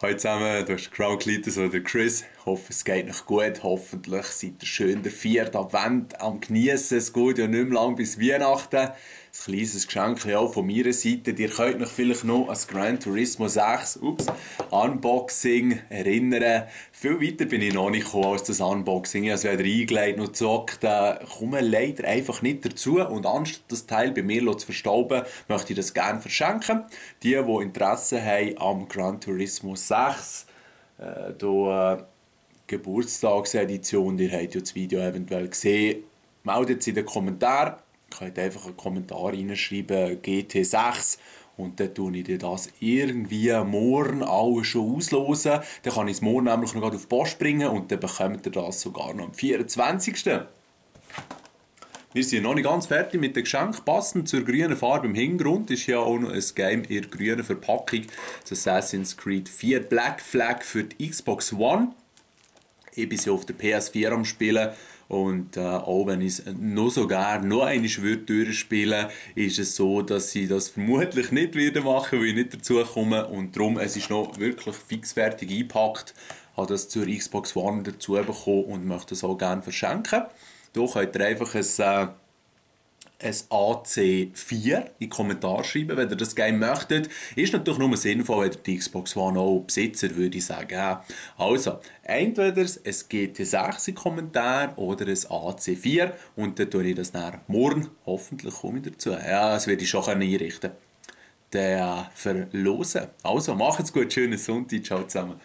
Hallo zusammen, du hast Crown Clitus oder Chris. Ich hoffe, es geht euch gut. Hoffentlich seid ihr schön der 4. Advent am Geniessen. Es geht ja nicht mehr lang bis Weihnachten. Ein kleines Geschenk auch von meiner Seite. Ihr könnt euch vielleicht noch an das Gran Turismo 6 Unboxing erinnern. Viel weiter bin ich noch nicht gekommen als das Unboxing. Ich habe es weder eingelegt noch gezockt. Komme leider einfach nicht dazu. Und anstatt das Teil bei mir zu verstauben, möchte ich das gerne verschenken. Die Interesse haben am Gran Turismo 6, Geburtstagsedition, ihr habt ja das Video eventuell gesehen, meldet es in den Kommentaren. Ihr könnt einfach einen Kommentar reinschreiben, GT6, und dann tue ich dir das irgendwie morgen alles schon auslosen. Dann kann ich es morgen nämlich noch auf die Post bringen und dann bekommt ihr das sogar noch am 24. Wir sind noch nicht ganz fertig mit dem Geschenk. Passend zur grünen Farbe im Hintergrund ist ja auch noch ein Game in der grünen Verpackung. Das Assassin's Creed 4 Black Flag für die Xbox One. Ich bin sie auf der PS4 am Spielen. Und auch wenn ich es noch so gerne noch einmal durchspielen würde, ist es so, dass ich das vermutlich nicht wieder machen, weil ich nicht dazu komme. Und darum, es ist noch wirklich fixfertig eingepackt. Ich habe das zur Xbox One dazu bekommen und möchte es auch gerne verschenken. Hier könnt ihr einfach ein AC4 in die Kommentare schreiben, wenn ihr das Game möchtet. Ist natürlich nur sinnvoll, wenn ihr die Xbox One auch besitzer, würde ich sagen. Also, entweder ein GT6 in Kommentar oder ein AC4 und dann tue ich das dann morgen, hoffentlich komme ich dazu. Ja, das werde ich schon einrichten. Dann verlosen. Also, macht's gut, schönen Sonntag, ciao zusammen.